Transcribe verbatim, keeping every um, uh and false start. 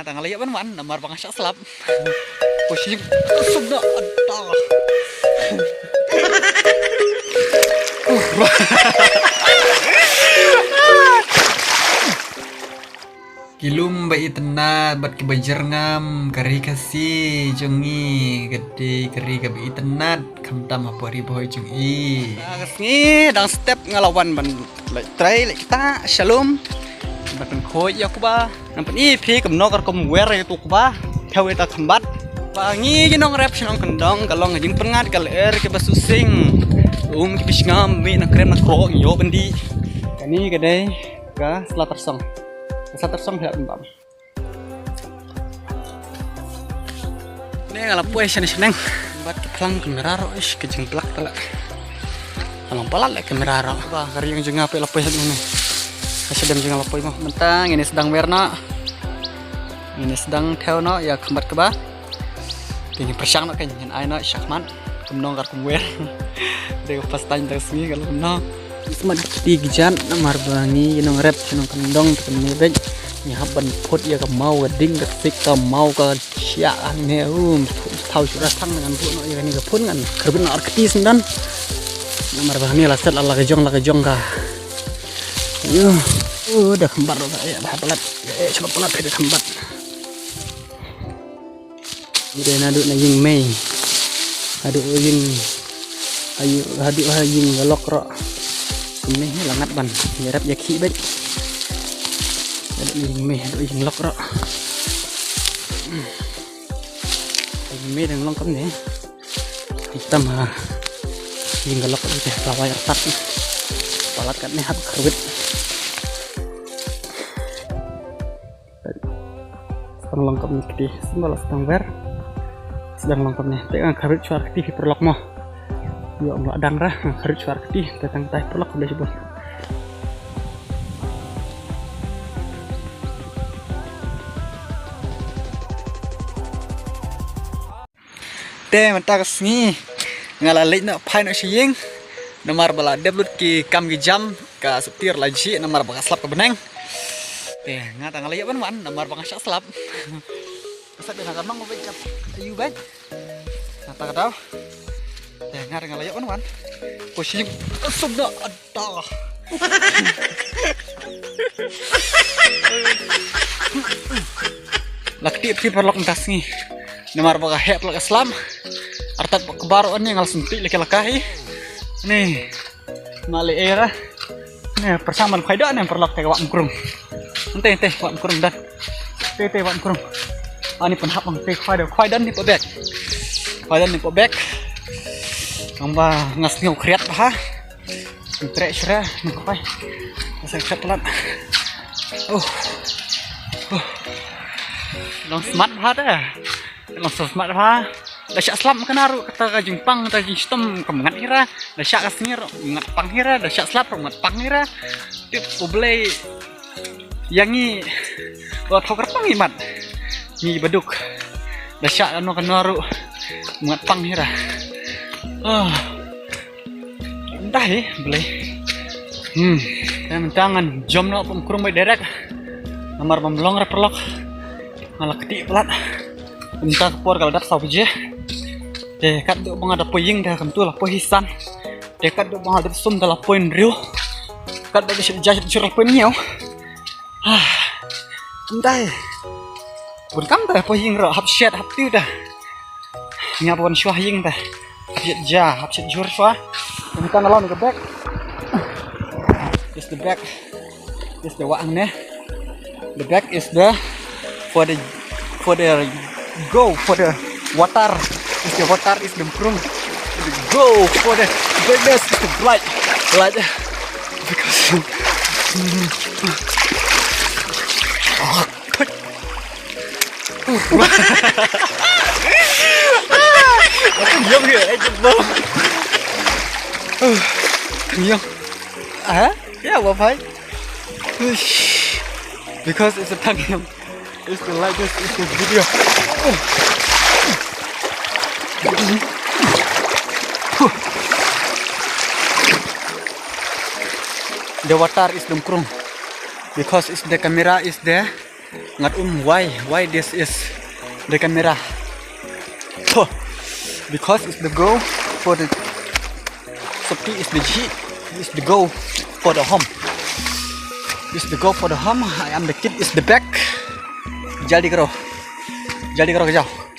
Tang la ïa ban wan namar ba nga shah slap. Ko shi sum da da. Ki lum ba itynnad bad ki ba jyrngam, ka ri Khasi jong ngi ka dei ka ri kaba itynnad khamtam hapoh Ri Bhoi jong i. Ka sngi dang step nga la wan ban leit trei leit ktah sha lum. Ban pynkhuid ïa u kba. Nang pyni phi kumno ka rukom wer ïa u kba. Thew ïa ta kham bat. Ba ngi ki nongrep sha nongkyndong ka long ka jingpyngngad ka lyer kiba shisha. Um ki bishngam mih na krem na krok ïoh ban dih. Kane ka dei ka sla tyrsong. Ka sla tyrsong phi lah ban bam. Ne nga la poi shane shaneng. Bad ka phlang kamera ruh ish ka jingblak ta la. Ka long palat la kamera ruh. Ba ka riang jong nga phi la poi shane. Ka shadem jong nga la poi mo. Mynta ngin ïa sdang wer noh. Ngin ïa sdang thew noh ïa khmat kaba. Te ngin pyrshang noh, kan ngin ai noh shakhmat. Kumno ka rukom wer. Dei ka first time tang sngi ka long kumno. Smat kti ki jat namar ba ngi ki nongrep ki nongkyndong te kane bad ngi hap ban phut ïa ka maw ka ding ka sik ka maw ka shiah hangne. Um, thaw shu ra thang ngan buh noh ïa kane ka phun ngan kyrpit noh ar kti sngewdon. Namar ba ngi la set la la ka jong la ka jong ka. Ïo. Uh, da kham bat ruh ka ïa da palat. Ïa, ïa, shu palat ka da kham bat. Ïa, naduh na ïing mei. Haduh ïing, ayu, haduh ha ïing ka lok ruh. Kumne hi la ngat ban ïarap ïa khih beit. Haduh na ïing mei, haduh ïing lok ruh. Ïing mei dang long kumne. Tam ha ïing ka lok ruh te la wai artat. Palat katne hap kyrwit. Sdang long kumne kti, sdang la sdang wer. Sdang long kumne, te nga kyrwit shuwa kti phi paralok mo. Ïoh ym lah dang ra, nga kyrwit shuwa kti, te tang tai paralok khublei shibun. Te mynta ka sngi nga la leit noh phai noh sha ïing. Namar ba la dep lut ki kam ki jam ka sopti la jhieh namar ba ka slap ka bneng. Te nga tang la ïa ban wan namar ba nga shah slap. Ka slap ïa nga ka nong beit ka ayu beit. Nga ta ka daw. Te nga tang la ïa ban wan. Ko shi sum da. Toh. La kti phi paralok mynta sngi. Namar ba ka heh paralok ka slap. Artat ba kbar on ne nga la sngewthuh laki laka hi. Ni. Mali era. Ni pyrshang ban khwai da ne paralok te ka wah mkrung. Ente ente wah mkrung dan. Te te wah mkrung. Ani pynhap ang te khwai da khwai dan ni pabek. Khwai dan ni pabek. Ang ba nga sngew khriat ba ha. Treh shra, nang kapai. Sa khat palat. Oh. Oh. Long smat bha ta. Long smat bha. Da shah slap kane ruh kata ka jingpang, kata jingshitom kam ngat hi ra. Da shah ka sngi ruh ngat pang hi ra, da shah slap ruh ngat pang hi ra. Tip U Blei. Ïa ngi, wat hok kyrpang imat. Ngi baduk. Da shah kano kano ruh. Ngat pang hi ra. Ah. Dah eh, boleh. Hmm. Te mynta ngan jom noh pum krung bai direct. Namar bam long ra paralok. Nga la kti palat. Mynta ka por ka la dap saw baje. Te katba nga da poi ïing da kumtu la poi hi san. Te katba nga da sum da la poi hynriew. Katba ka shit ja shit jur la poi hynñiew. Ah. Ndai. Bun kam da poi ïing ruh hap shet hap tu da. Nga bun shuwa ïing da. Hap shet ja hap shet jur shuwa. Mynta nga la on ka bag. Is the bag. Is the wah ne. The bag is the for the for the go for the water. Is the water is the mkrung. Go for the brightness is the bright. Light. Because Aku diam je, eh, jebol. Diam. Ah, ya, what, bhai? Uish. Because it's a tangyang. It's the lightest, it's the video. The water is dumkrung. Because it's the camera is there. Ngat um, why, why this is the camera? So, because it's the go for the safety is the G, is the go for the home. Is the go for the home. I am the kid is the back. Jaldi karo, jaldi karo ka jao.